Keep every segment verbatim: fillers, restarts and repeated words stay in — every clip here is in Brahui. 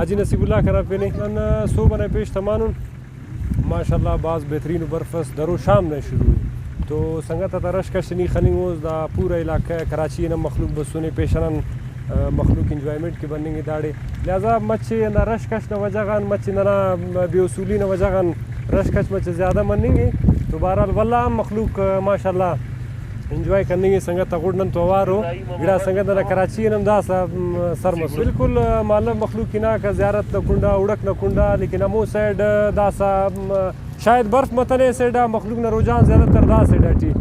حاجی نصیب اللہ کرا پنے۔ نن صوب ئنا پیش تمانن۔ ماشاءاللہ بھاز بہترین و برف ئس درو شام نا شروع ءِ۔ تو سنگت آتا رش کش نی خننگ اس، دا پورا علاقہ کراچی نا مخلوق بسنے، پیشن آن، آ، مخلوق انجوائمنٹ کہ بننگ ءِ داڑے۔ لہذا مچہ ہندا رش کش نا وجہ غان، مچہ ننا بے اصولی نا وجہ غان رش کش مچہ زیادہ مننگ ءِ۔ تو بہرحال ولدا ہم مخلوق، آ، ماشاءاللہ انجوائے کننگ ءِ۔ سنگت آک گڑ نن تو اوار ءُ، گڑا سنگت نا کراچی آن ہم داسہ، م، سر مسر۔ بالکل، آ، مالو مخلوق ہناکہ زیارت نا کنڈا، اڑک نا کنڈا، لیکن ہمو سائیڈ، آ، داسہ، م، شاید برف متنے سائیڈ آ مخلوق نا رجحان زیادہ تر دا سائیڈ آٹی۔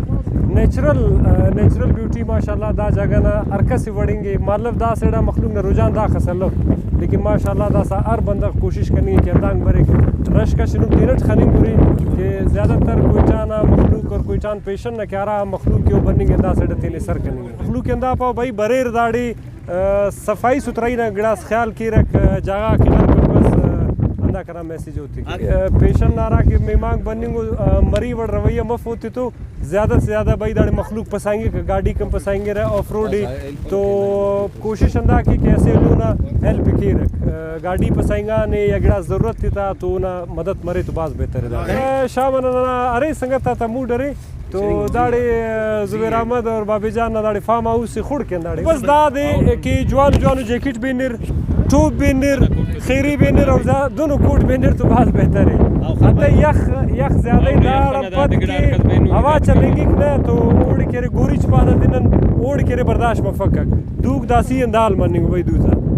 نیچرل، آ، نیچرل بیوٹی ماشاءاللہ دا جاگہ نا ہر کس ءِ وڑنگ ءِ۔ مالو دا سائیڈ آ مخلوق نا رجحان داخس الو، لیکن ماشاءاللہ داسہ ہر بندغ کوشش کننگ ءِ کہ ہندانگ بریک۔ رش کش نم تینٹ خننگ ارے کہ زیادہ تر کوئٹہ نا مخلوق اور کوئٹہ آن پیشن نا کہ ہرا مخلوق کہ او بننگ ءِ ہندا سائیڈ آ تینے سر کننگ ءِ۔ مخلوق ہندا پاو بھئی بریر داڑے، آ، صفائی ستھرائی نا گڑاس خیال کیرک، آ، جاگہ غاک کہ غر کپس، آ، ہندا کنا میسج اوتے۔ آ، پیشن نا ہرا کہ مہمانک بننگ ءُ، آ، مری وڑ رویہ مف اوتے تو زیادہ سے زیادہ بھئی داڑے مخلوق پسائنگک، گاڈیک ہم پسائنگرہ آف روڈ ءِ۔ تو کوشش ہندا کے کہ اسہ ایلو نا ہیلپ کیرک، آ، گاڈی پسائنگانے یا گڑاس ضرورت ءِ تا تو اونا مدد مرے تو بھاز بہتر ءِ۔ دا شام ئنا ننا ارے سنگت آتا موڈ ارے۔ تو داڑے، آ، زبیر احمد اور بابے جان نا داڑے فارم ہاؤس سے خڑک ان داڑے۔ بس دادے کہ جوان جوان جیکٹ بینر، ٹوپ بینر، خیری بینر اور زا-، دونوں کوٹ بینر تو بھاز بہتر ءِ۔ انتئے یخ، یخ زیادہ ءِ، داڑان پد کہ ہوا چلینگک نہ تو اوڑے کہ ارے گوریچ پانہ تینن، اوڑے کہ ارے برداشت مفکک۔ دوک داسی ان دال مننگ بھئی دوتا۔